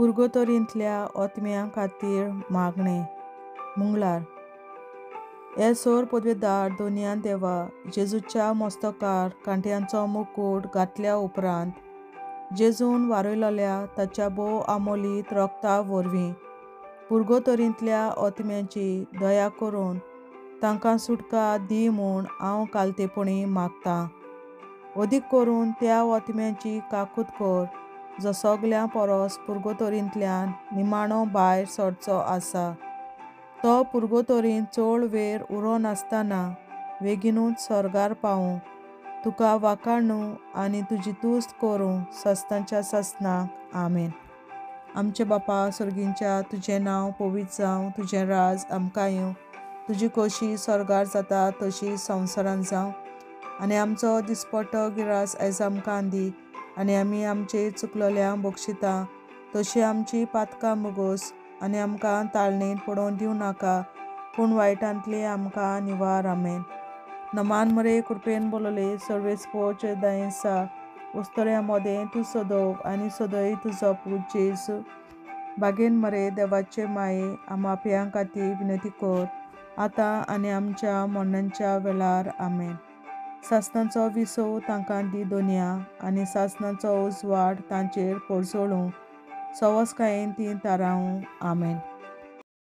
पुर्गोतोरींतल्या ओतम्यां खातीर मागणें. मुंगळार. हे सोर पदवेदार दोनयान देवा, जेजूच्या मस्तकार कांट्यांचो मुकूट घातल्या उपरांत जेजून वारयलोल्या ताच्या भोव आमोलीत रोगता वरवीं पुर्गोतोरींतल्या ओतम्यांची दया करून तांकां सुटका दी म्हूण हांव कालतेपणी मागतां. अदीक करून त्या ओतम्यांची काकूत कर जो सगल्यां परस पुर्गोतोरींतल्यान निमाणो भायर सरचो आसा. तो पुर्गोतोरींत चड वेळ उरो नासतना बेगीनूच स्वर्गार पावूं, तुका वाखाणू आनी तुजी तुस्त करूं सस्तांच्या सस्नाक. आमेन. आमचे बापा सर्गींच्या, तुजें नांव पवित्र जावं, तुजें राज आमकां येवं, तुजी खोशी स्वर्गार जाता तशी संवसारांत जावं. आनी आमचो दिसपट्टो गिरास आयज आमकां दी, आनी आमी आमचे चुकलोल्यांक बक्षिता तशी आमची पातकां मुगोस, आनी आमकां ताळणेंत पडोवन दिवं नाका, पूण वायटांतली आमकां निवार. आमेन. नमान मरे, कृपेन बोलले, सर्वेस्पोच दायेंसा उस्तऱ्या मदें तूं सदोव आनी सदय तुजो पूत जेजू. बागेन मरे देवाचे माये, आमाप्यां खातीर विनंती कर, आतां आनी आमच्या मरणाच्या वेळार. आमेन. सासणाचो विसव तांकां दी दोनया, आनी सासणाचो उजवाड तांचेर पोरसोळूं, सवसकायेन तीं तारावूं. आमेन.